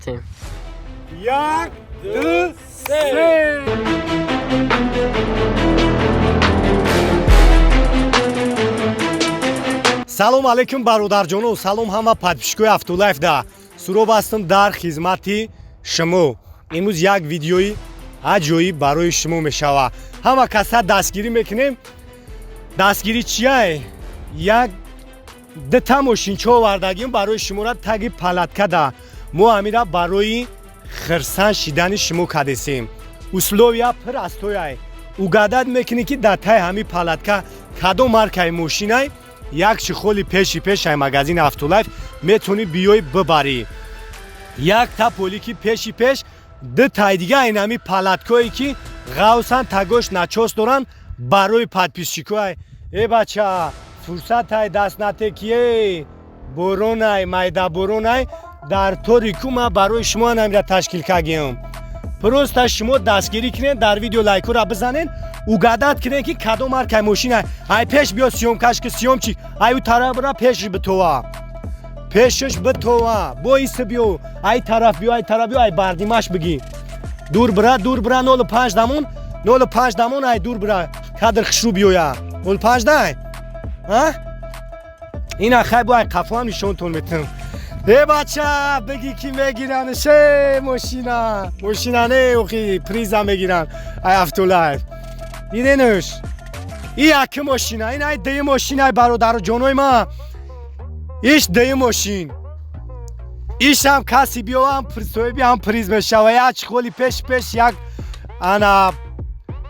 Як, ду, се. Салом алейкум, бародарҷоно, салом ҳама подписчикои Автолайф. Да Суроб ҳастам, дар хизмати шумо. Имрӯз як видеои аҷоиб барои шумо мешавад. Ҳама каса дастгирӣ мекунем. Дастгирӣ чияй? Як дута мошинчо овардагим барои шуморо, таги палатка да. Мо ҳамира барои хирсан шидани шумо кадесем. Условия простояй. Угадать мекунӣ, ки дар таи ҳами палатка кадом маркаи мошинай, як чехоли пеши пешай магазини Автолайф метавонӣ биёй бибарӣ. Як та полики пеши пеш, ду тай дига инами палаткое, ки ғавсан, тагош начос доранд, барои подписчикоай. Э бача, фурсатай даст натекие, боронай, майда боронай, дар торику ма барои шумо намира ташкил кардем. Просто шумо дастгирӣ кунед, дар видео лайкора бизанед, угадать кунед, ки кадом маркаи мошина. Ай пеш биё, съёмкаш ки, съёмчик, ай ӯ тараф бира, пешш битова, пешш битова, боиси биё, ай тараф биё, ай тараф биё, ай бардимаш бигӣ. Дур бира, дур бира, 05 дамон, 05 дамон, ай дур бира, кадр хушрӯ биёя. 05 дай, а ина хай бо ай қафоам нишонтон метам. Э бача, бигӣ, ки мегиранш мошина? Мошина не, охи, приза мегиран ай Автолайф. Диденш, и яки мошина, ин ай дуюм мошина, бародару ҷонои ма, иш дуюм мошин. Ишам каси биёам, соҳиби ҳам приз мешава: як чехоли пеш пеш, як ана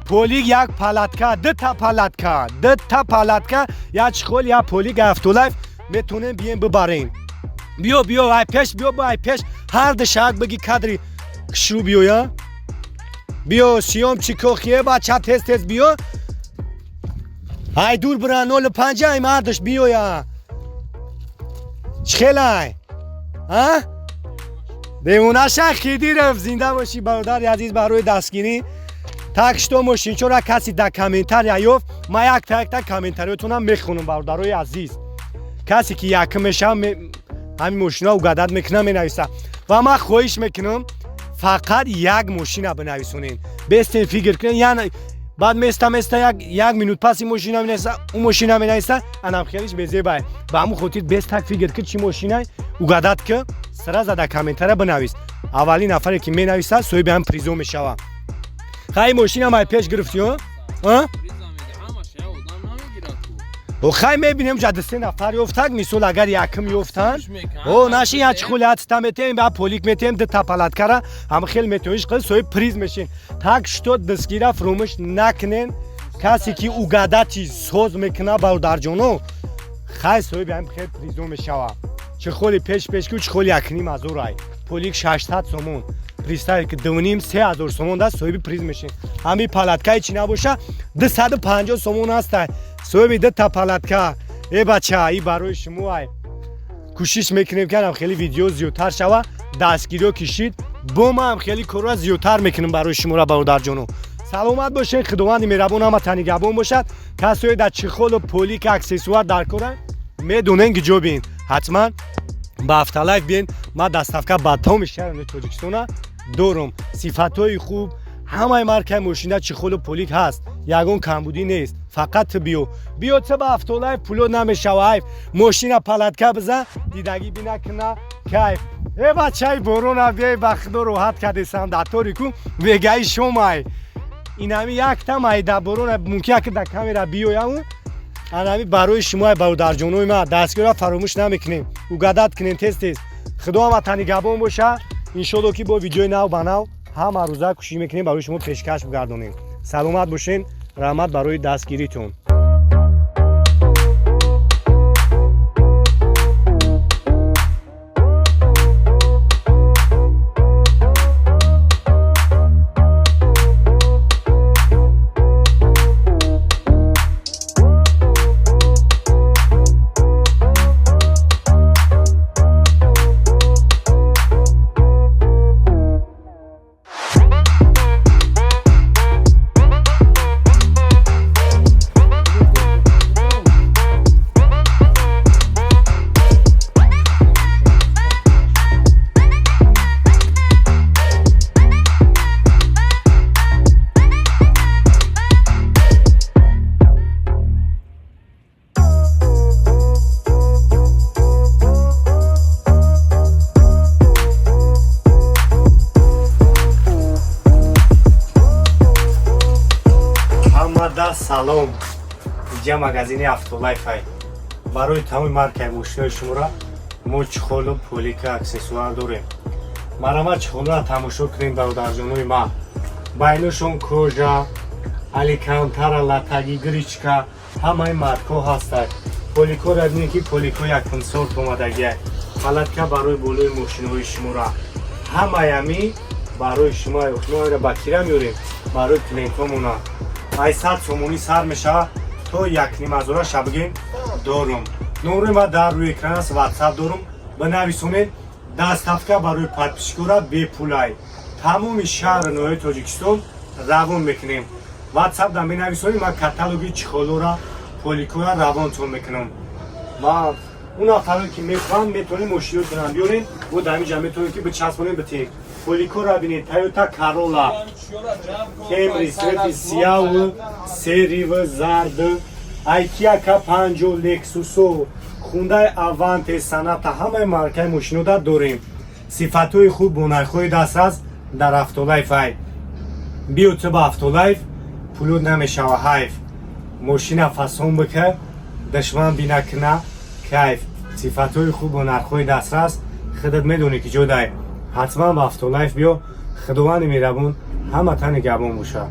полик, як палатка, дута палатка, дута палатка, як чехол, як полик. Автолайф метонем бием бибарем. Биё, биё, ай пеш биё, ай пеш ҳар душак бигӣ, кадри хушрӯ биёя. Биё, съёмчико, хие бача, тез тез биё, ай дур бира, 05 ай мардаш биёя. Чӣ хелай, а девонаша Хидиров, зинда бошӣ, бародари азиз, барои дастгирӣ. Так что мошинчора каси дар комментария ёфт, ман якта якта комментариётонам мехонам, бародарои азиз. Касе ки якм мешавам, ҳамин мошина угадать мекунам, менависа. Ва ман хоҳиш мекунам, фақат як мошина бинависонед, бестен фикр кунед. Яна баъд места места як минут пас ин мошина менависа, ӯ мошина менависа, анам хелиш безебай. Ба ҳамун хотир без так фикр ки, чӣ мошинай угадать ки, сразу дар комментария бинавис. Аввалин нафаре ки менависа, соҳиби ҳам призо мешава. Хай, мошинам ай пеш гирифтӣ? О, хай, мебинем, ҷа се нафар ёфтак. Мисол, агар якм ёфтанд, о наши, як чехоли ҳатта метем, ба полик метем, дута палаткара ҳама хел метоиш қил, соҳиб приз мешин. Так что дастгира фуромӯш накунен. Касе ки угадати соз мекуна, бародарҷоно, хай, соҳиби ҳам хел призо мешава: чехоли пеш пешку, чехоли 1500 ай, полик 600 сомон. Представь ки 2500-3000 сомон даст, соҳиби приз мешин. Ҳами палаткаи чӣ набоша, 250 сомон ҳаста, соҳиби дута палатка. Э бача, и барои шумо ай. Кӯшиш мекунем, ки анам хеле видео зиёдтар шава. Дастгириё кишид, бо маам хеле корро зиёдтар мекунем барои шуморо. Бародарҷоно, саломат бошед, Худованди меҳрабон ҳаматан нигаҳбон бошад. Касое дар чехолу полик, аксессуар дар кора, медонен ки ҷо биен, ҳатман ба Автолайф биен. Ман доставка ба тамоми шаҳри Тоҷикистона дорум. Сифатҳои хуб, ҳамаи маркаи мошина, чехолу полик ҳаст, ягон камбудӣ нест. Фақат ту биё, биё ту ба Автолайф, пуло намешава. Айф мошина, палатка бизан, дидагӣ бинакуна, кайф. Э бачаи, борона биёй, ба худо роҳат кардесам дар торику вегаи шомай. Инами якта майда борона мумкин аки дар камера биёяму. Анами барои шумо, бародарҷонои ман, дастгиро фаромӯш намекунем, угадать кунем тез тез. Худо ҳаматан нигаҳбон боша. Иншолло, ки бо видеои нав ба нав ҳама рӯза кӯшиш мекунем барои шумо пешкаш бигардонем. Саломат бошен, раҳмат барои дастгиритон. Салом, иҷа магазини Автолайфай. Барои тамоми маркаи мошинои шуморо мо чехолу, полика, аксессуар дорем. Марҳамат, чехолро тамошо кунем, бародарҷонои ман. Байношон кожа, алькантара, латаги, гречка, ҳамаи маркҳо ҳастанд. Поликоро бинед, ки полико якум сорт омадагия. Палатка барои болои мошиноҳои шуморо, ҳамаями барои шумо. Мо ба кира меорем барои клиентҳомона. Ай 100 сомонӣ сар мешавад то 1,5 ҳазора шабгем дорум. Номрои ма дар рӯи экран аст, Ватсап дорум, бинависонед. Доставка барои подписчикора бепулай, тамоми шаҳру ноҳияи Тоҷикистон равон мекунем. Ватсап да менависонед, ман каталоги чехолора, поликора равонтон мекунам. Ва он нафаре ки мехоҳанд, метавонем мошинотонам биёрем, бо дар инҷа метавонем ки бичаспонем, битем. Поликора бинед: Тойота Карола, Кемри цвети сияву, сериву, зарду, ай Киа К5, Лексусо, Хундай Аванте, Соната, ҳамаи маркаи мошинода дорем. Сифатҳои хуб бо нархҳои дастрас дар Автолайф ай. Биё ту ба Автолайф, пулут намешава ҳайф. Мошина фасон бика, душман бинакуна кайф. Сифатҳои хуб бо нархҳои дастрас, худат медонӣ ки ҷо дай. Ҳатман ба Автолайф биё. Худованди меҳрабон ҳама тани габон бошад.